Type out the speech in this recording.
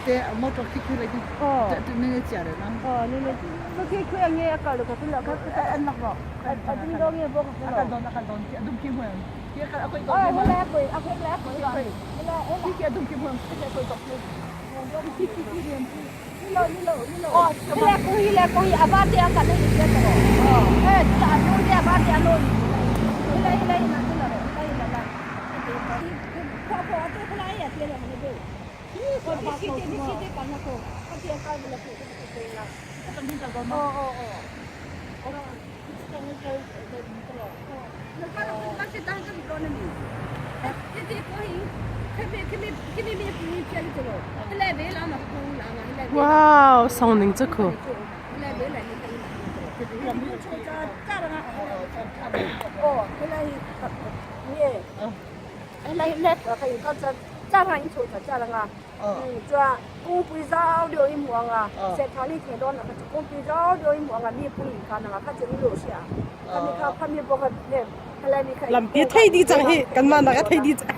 Te motor khi khi lai khi ne chia re na. Ờ ne ne khi khi anh nghe akal ka tu la ka an nak ro. Adum do nge bo ka akal don akal don ki adum ki huen. Ki akal akoi don. Ờ la koi akoi la koi la. Ki ki adum ki huen ki akoi dok ki. Ki ki ki riam ki. Lo lo lo. Oh, la koi la koi aba te akal le ki to. Eh tu la anu te aba te anu. La la la la la la la. Ko ko tu la ya te le ne be. Wow, song ning cu khu. Lampi thei dih cang hi kanmah nak a thei dih cang.